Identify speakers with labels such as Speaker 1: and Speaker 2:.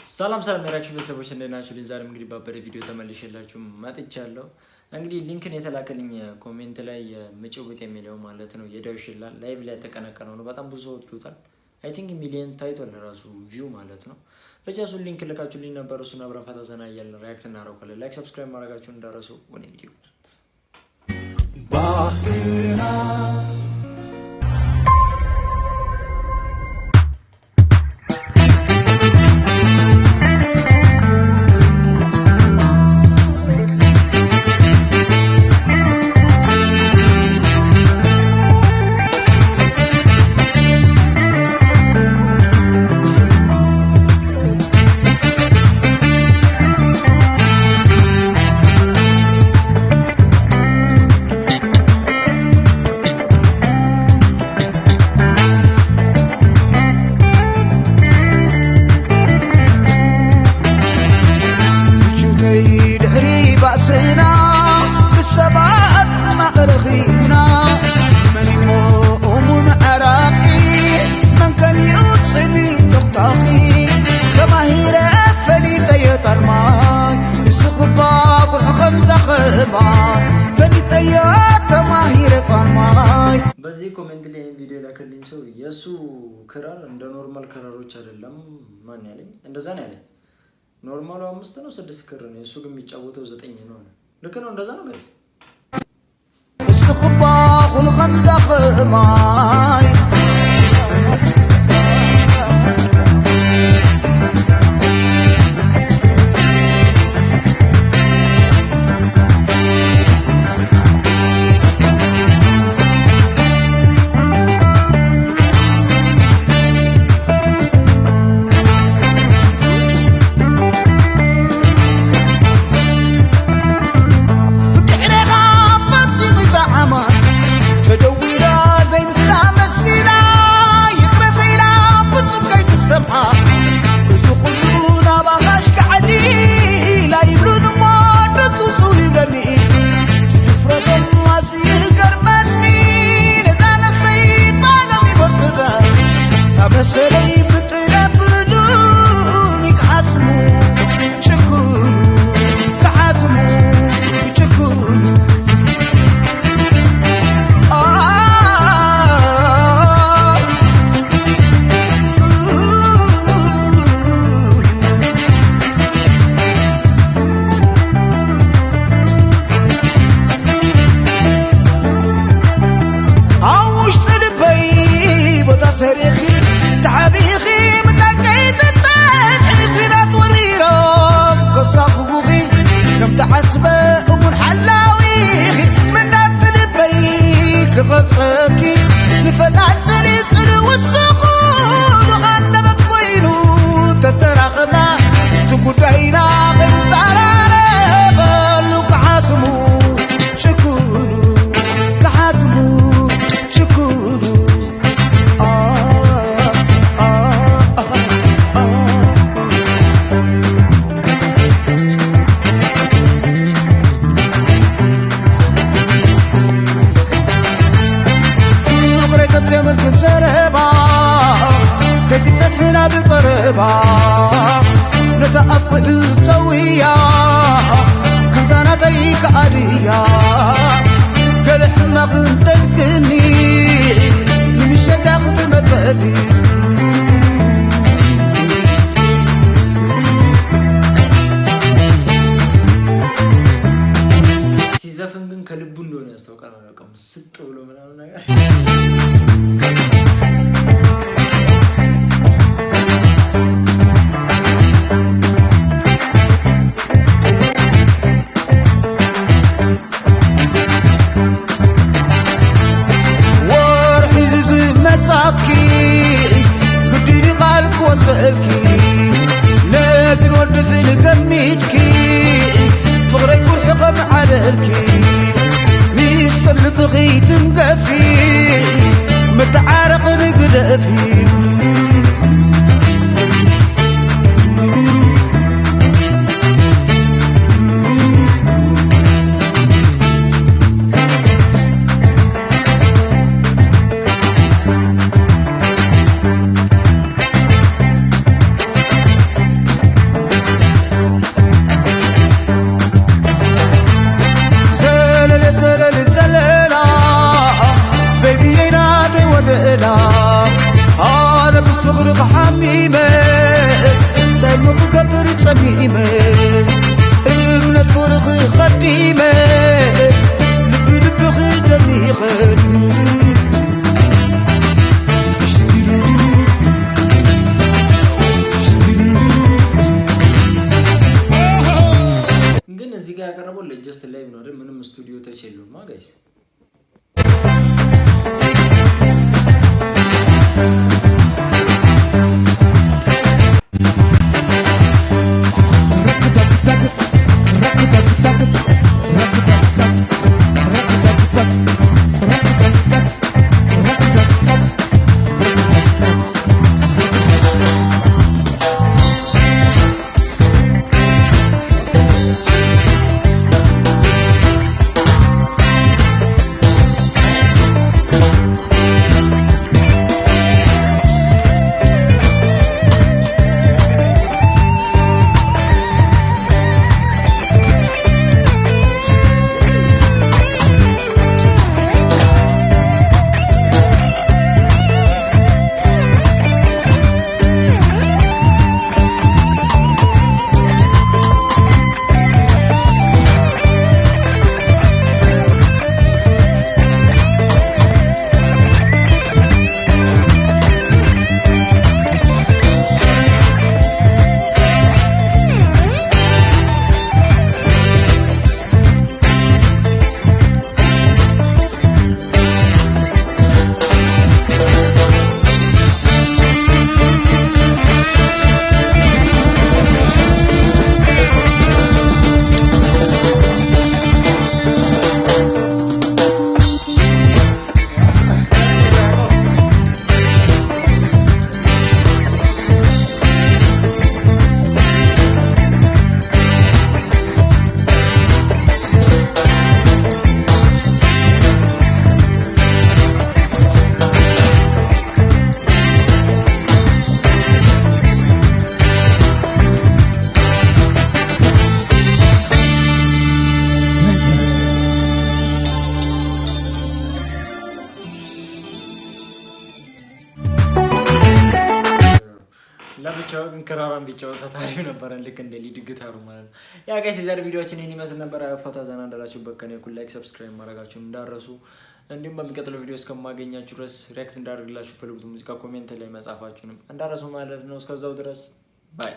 Speaker 1: ሰላም ሰላም የራችሁ ቤተሰቦች እንዴት ናችሁ? ዛሬም እንግዲህ ባበደ ቪዲዮ ተመልሼላችሁ መጥቻለሁ። እንግዲህ ሊንክን የተላከልኝ comment ላይ የምጭውት የሚለው ማለት ነው የዳዊት ሽላ live ላይ የተቀነቀነው ነው። በጣም ብዙ ሰዎች ወዶታል። I think ሚሊየን ታይቷል ራሱ view ማለት ነው። ብቻ እሱን link ልካችሁልኝ ነበር። እሱን አብረን ፈታ ዘና እያልን react እናደርጋለን። Like subscribe ማድረጋችሁን እንዳትረሱ። ወደ ቪዲዮ።
Speaker 2: ባህና ጭንቀይ ድሕሪ ባእስና ብሰባት ማቕረኺብና መን እሞ እሙን ዓራቂ መን ከሚኡ ፅኒ ተኽታኺ ተማሂረ ፈሊጠዮ ጠልማይ ንስኹባ ጉርሑ ከም ዘኽእማ ፈሊጠዮ ተማሂረ ፋርማይ።
Speaker 1: በዚህ comment ላይ ይህን ቪዲዮ የላከልኝ ሰው የእሱ ክራር እንደ normal ክራሮች አይደለም። ማን ያለኝ እንደዛ ነው ያለኝ። Normal ኡ አምስት ነው ስድስት ክር ነው፣ የእሱ ግን የሚጫወተው ዘጠኝ ነው። ልክ ነው፣ እንደዛ ነው guys።
Speaker 2: ንስኹባ ኩሉ ከም ዘኽእማይ። ብድሕሪኻ ፈፂሙ ጣዕማ ተደዊላ ዘይንሳ መሲላ ይቕረተኢላ ፍፁም ከይትሰምዓ እዚ ኩሉ ናባኻሽ ክዓዲላ ይብሉን እሞ ደፅውፁ ይብለኒ ትድፍረቶም ኣዝዩ ይገርመኒ ነዛ ነፍሰይ ባሎም ይበርትዳ ታመሰለይ ብጥረብሉን ይክሓስሙ ጭኩኑ ክሓስሙ ጭኩኑ። ኣብ ውሽጢ ልበይ ቦታ ሰሪኺ ተሓቢኺ ምጣቀይ ትጠንሒ ኩናት ወሪሮም ከብሳኽጉኺ ከም ተሓስበ እሙን ሓላዊኺ ምናት ልበይ ክቐብፀኪ ንፈጣን ፅሪፅን ውስኹ ንኻነበት ኮይኑ ተተራኸብና እቲ ጉዳይና ክንፀራረበሉ ክሓስሙ ጭኩኑ ክሓስሙ ጭኩኑ። ፍቕረይ ከም ዘመልክት ዘረባ ከይትፀንሕና ብቐረባ ነታ ኣብ ኩሉ ሰውያ ከምዛ ናተይ ከኣድያ ገለ ሕማቕ እንተልክኒ ንምሸታ ክትመፀኒ።
Speaker 1: ሲዘፍን ግን ከልቡ እንደሆነ ያስታውቃል። በቃ ምስጥ ብሎ ምናምን ነገር።
Speaker 2: ወርሒ ዝመፃኪ ግዲዲ ቃል ክወፅአልኪ ነዚ ወዲ ዝንገሚትኪ ፍቕረይ ጉርሒ ከም ዓለልኪ ሚስጥር ልብኺ ትንገፊ ምትዓረቕ ንግደፊ።
Speaker 1: Just live ነው አይደል? ምንም ስቱዲዮ touch የለውም guys። ለብቻው ግን ክራሯን ቢጫወታት አሪፍ ነበረ። ልክ እንደ lead ጊታሩ ማለት ነው። Yeah guys፣ የዛሬ ቪዲዮችን ይህን ይመስል ነበር። ፈታ ዘና እንዳላችሁበት ከኔ እኩል like፣ subscribe ማድረጋችሁን እንዳረሱ፣ እንዲሁም በሚቀጥለው ቪዲዮ እስከማገኛችሁ ድረስ react እንዳደርግላችሁ ፈልጉት ሙዚቃ comment ላይ መጻፋችሁንም እንዳረሱ ማለት ነው። እስከዛው ድረስ bye።